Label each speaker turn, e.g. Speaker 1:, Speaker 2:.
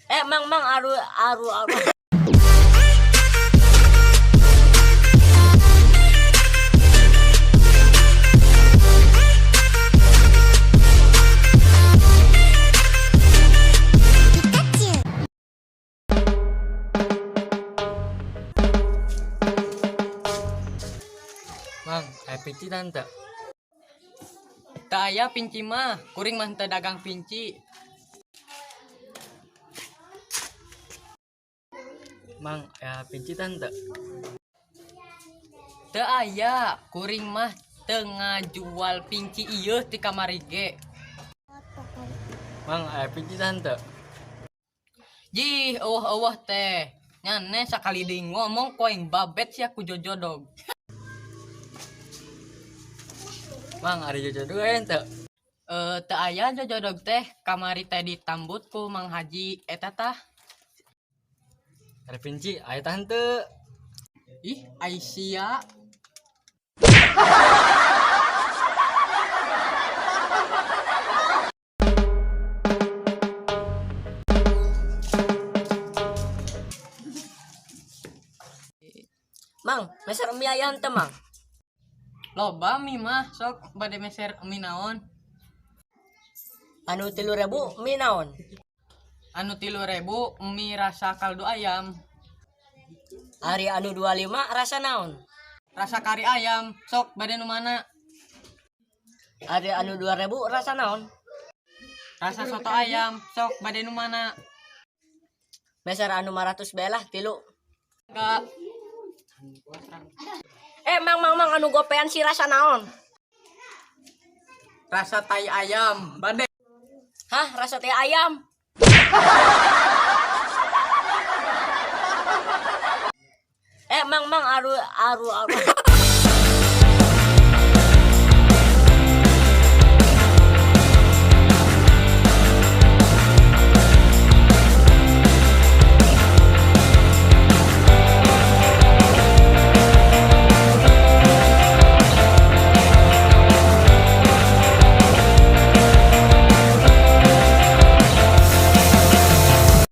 Speaker 1: Mang mang aru aru aru.
Speaker 2: Mang, aya pinci tante.
Speaker 3: Teu aya pinci mah, kuring mah teu dagang pinci.
Speaker 2: Mang, aya pinci tante.
Speaker 3: Teu aya, kuring mah teu ngajual pinci ieu ti kamari ge.
Speaker 2: Mang, aya pinci tante.
Speaker 3: Jih, eueuh-eueuh teh. Nyane sakali deui ngomong ku aing babet sia ku jojodog.
Speaker 2: Mang, ari jojodog aya henteu?
Speaker 3: Teu aya jojodog teh, kamari teh ditambut ku Mang Haji eta tah.
Speaker 2: Ari pinci aya tah henteu?
Speaker 3: Ih, ai sia.
Speaker 1: Mang, meser mie aya henteu, Mang?
Speaker 3: Loba mie mah, sok bade meser mie naon?
Speaker 1: Anu 3.000 mie naon?
Speaker 3: Anu 3.000 mie rasa kaldu ayam.
Speaker 1: Ari anu 25 rasa naon?
Speaker 3: Rasa kari ayam, sok bade nu mana?
Speaker 1: Ari anu 2.000 rasa naon?
Speaker 3: Rasa soto ayam, sok bade nu mana?
Speaker 1: Meser anu 500 belah tilu.
Speaker 3: Enggak.
Speaker 1: Mang mang mang anu gopean si rasa naon?
Speaker 3: Rasa tai ayam, bade.
Speaker 1: Hah, rasa teh ayam. Mang mang aru aru aru.